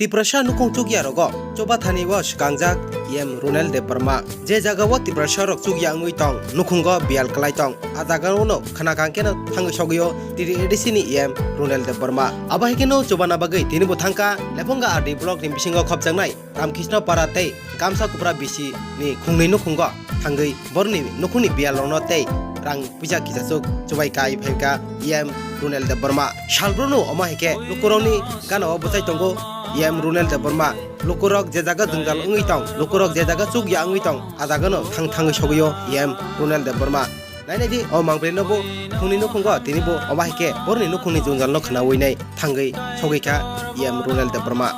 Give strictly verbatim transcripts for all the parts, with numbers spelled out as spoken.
Tiprasa nukhung chukya rogo chubathani o swkangjak E M Runel Debbarma. Je jaga o Tiprasa rok chukya wngwi tong, nukhungo biyal kwlai tong, a jaga o no khna kang khe no thangwi sogwi o T T A D C ni E M Runel Debbarma. Abo hai khe no chubana bagwi tini bo thangkha Lephunga R D block ni bisingo khopjaknai Ramkrishna Para tei Gamsa Kupra B C ni khungnwi nukhungo thangwi borni nukhungni biyal rokno tei rang puisa kisachuk chubai kai phaikha E M Runel Debbarma. Salbrono omo hai khe lukurokni gana o bwchai tongo E M Runel Debbarma. Lukurok je jaga jwngjal wngwi tong, lukurok je jaga chukya wngwi tong, a jagano thang thangwi sogwi o E M Runel Debbarma. Nainai di o mangpili no bo khungni nukhungo tini bo omo hai khe borni nukhungni jwngjal no khnawi nai thangwi sogwi kha E M Runel Debbarma.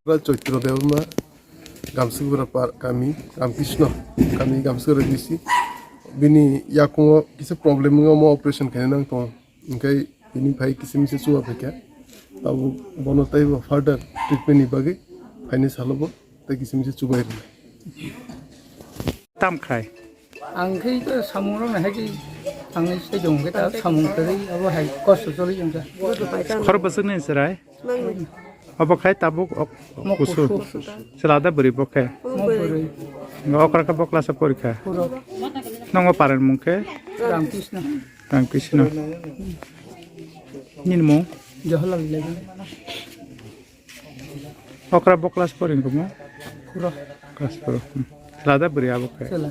Ba Chaitya Debbarma, Gamsukura par kami, Ramkrishna kami, Gamsukura B C. Bini yakungo kisa problem wngwi omo operation khaina nang tongo. Hwnkhe bini phai kisa misa chuba phaikha. Tabuk bono teibo further treatment ni bagwi phaini salo bo tei kisa misa chubai rwnai. Tam khai. Ang khe to samung rok nahai di, ang ni se jong khe ta samung kwrwi abo hai kosto choli jong kha. Khor bwswk ni chwrai? Obo khai tabuk ok. Mo kusu. Kusu. Chwla da bwrwi bo khe? Mo bwrwi. Nga okra khe bo class o porikha? Puro. Nongo paren mung khe? Ramkrishna. Ramkrishna. Nini mung? Jawaharlal Levi. Okra bo class pori wngkha mo? Puro. Class puro. Hmm. Chwla da bwrwi abo khe? Chwla.